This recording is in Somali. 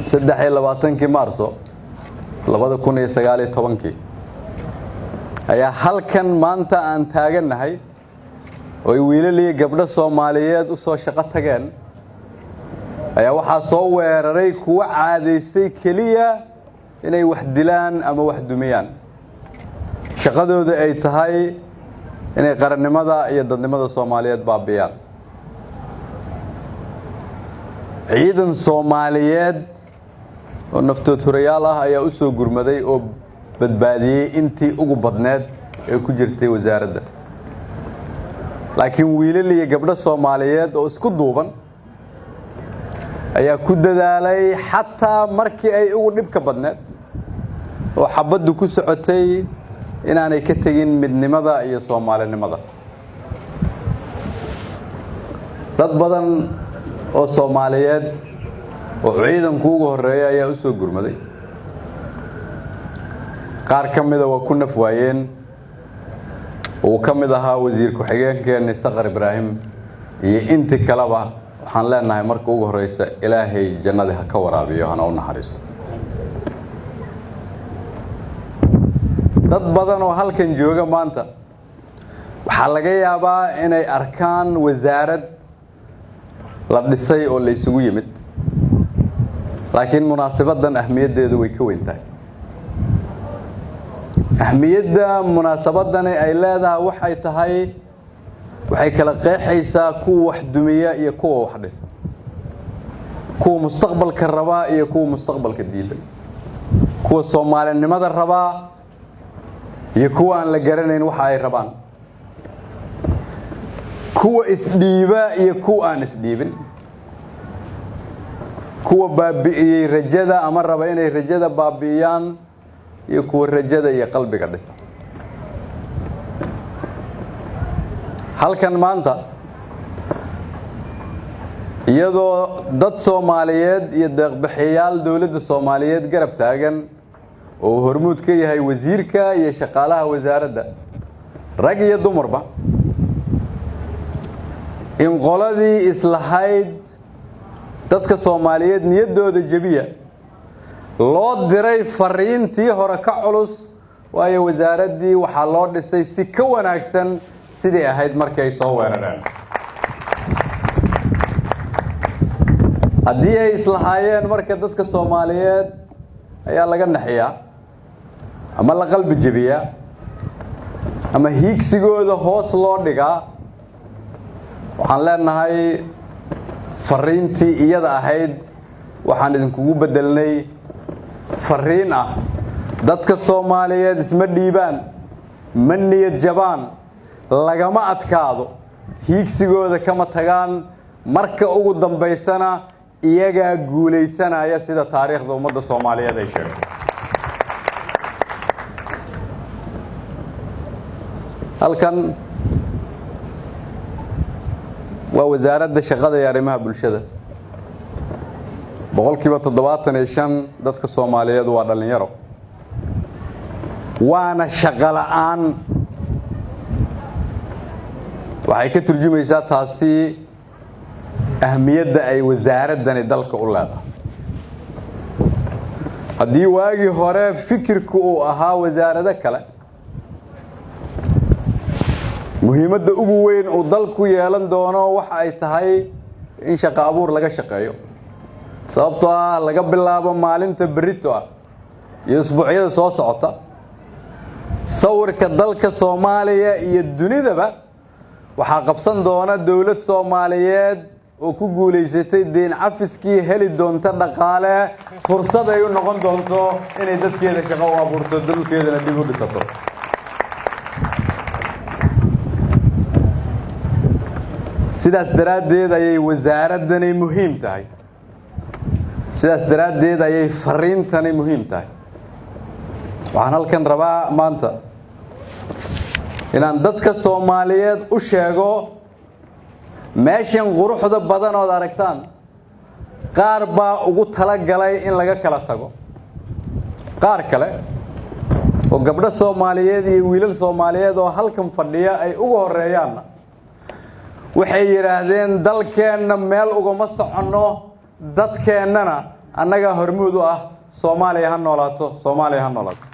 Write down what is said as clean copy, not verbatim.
23-kii Maarso 2019-kii ayaa halkan maanta aan taagannahay oo ay wiilal iyo gabdho Soomaaliyeed u soo shaqo tageen ayaa waxaa soo weeraray kuwo caadaystay keliya inay wax dilaan ama wax dumiyaan, shaqadooda ay tahay inay qarannimada iyo dadnimada Soomaaliyeed baabiyaan. Ciidan Soomaaliyeed oo naftood hurayaal ah ayaa u soo gurmaday oo badbaadiyey intii ugu badneed ee ku jirtay wasaaradda, laakiin wiilal iyo gabdho Soomaaliyeed oo isku duuban ayaa ku dadaalay, xataa markii ay ugu dhibka badneed oo xabaddu ku socotay, inaanay ka tegin midnimada iyo Soomaalinimada. Dad badan oo Soomaaliyeed oo ciidanku ugu horreeya ayaa u soo gurmaday. Qaar ka mida waa ku naf waayeen, uu ka mid ahaa wasiir ku-xigeenkeeni Saqar Ibraahim iyo intii kaleba. Waxaan leenahay, marka ugu horeysa, Ilaahay jannadii ha ka waraabiyo, hana u naxariisto. Dad badan oo halkan jooga maanta waxaa laga yaabaa inay arkaan wasaarad la dhisay oo la isugu yimid, laakiin munaasabaddan ahmiyaddeedu way ka weyn tahay. Ahmiyadda munaasabadani ay leedahay waxay tahay, waxay kala qeexaysaa kuwa wax dumiya iyo kuwa wax dhisa, kuwa mustaqbalka rabaa iyo kuwa mustaqbalka diiday, kuwa Soomaalinimada rabaa iyo kuwa aan la garanayn waxa ay rabaan, kuwa isdhiiba iyo kuwa aan isdhiibin, kuwa baabi'iyey rajada ama raba inay rajada baabi'iyaan iyo kuwa rajada iyo qalbiga dhisa. Halkan maanta, iyadoo dad Soomaaliyeed iyo deeqbixiyaal dowladda Soomaaliyeed garab taagan oo uu hormuud ka yahay wasiirka iyo shaqaalaha wasaaradda, rag iyo dumarba, in qoladii islahayd dadka Soomaaliyeed niyaddooda jebiya loo diray fariintii hore ka culus, waayo wasaaraddii waxaa loo dhisay si ka wanaagsan sidii ahayd markii ay soo weerareen. Haddii ay islahaayeen marka dadka Soomaaliyeed ayaa laga naxiyaa ama la qalbi jebiyaa ama hiigsigooda hoos loo dhigaa, waxaan leenahay fariintii iyada ahayd waxaan idinkugu beddelnay fariin ah: dadka Soomaaliyeed isma dhiibaan, ma niyad jabaan, lagama adkaado, hiigsigooda kama tagaan, marka ugu dambaysana iyagaa guulaysanaya, sida taariikhda ummadda Soomaaliyeed ay sheegto. Halkan waa Wasaaradda Shaqada iyo Arrimaha Bulshada. 75% dadka Soomaaliyeed waa dhallinyaro, waana shaqo la'aan. Waxay ka turjumaysaa taasi ahmiyadda ay wasaaraddani dalka u leedahay. Haddii waagii hore fikirku uu ahaa wasaarado kale muhiimadda ugu weyn uu dalku yeelan doono waxa ay tahay in shaqo abuur laga shaqeeyo, sababtoo ah laga bilaabo maalinta berito ah iyo isbuucyada soo socota, sawirka dalka Soomaaliya iyo dunidaba waxaa qabsan doona dowlad Soomaaliyeed oo ku guulaysatay deyn cafiskii, heli doonta dhaqaale, fursad ay u noqon doonto inay dadkeeda shaqo u abuurto, dalkeedana dib u dhisato. Sidaas daraaddeed ayay wasaaraddani muhiim tahay, sidaas daraaddeed ayay fariintani muhiim tahay. Waxaan halkan rabaa maanta inaan dadka Soomaaliyeed u sheego, meeshan quruxda badan ood aragtaan qaar baa ugu talagalay in laga kala tago. Qaar kale oo gabdho Soomaaliyeed iyo wiilal Soomaaliyeed oo halkan fadhiya ay ugu horeeyaanna waxay yidhaahdeen, dalkeenna meel ugama soconno, dadkeennana Annagaa hormuud u ah. Soomaaliya ha noolaato! Soomaaliya ha noolaato!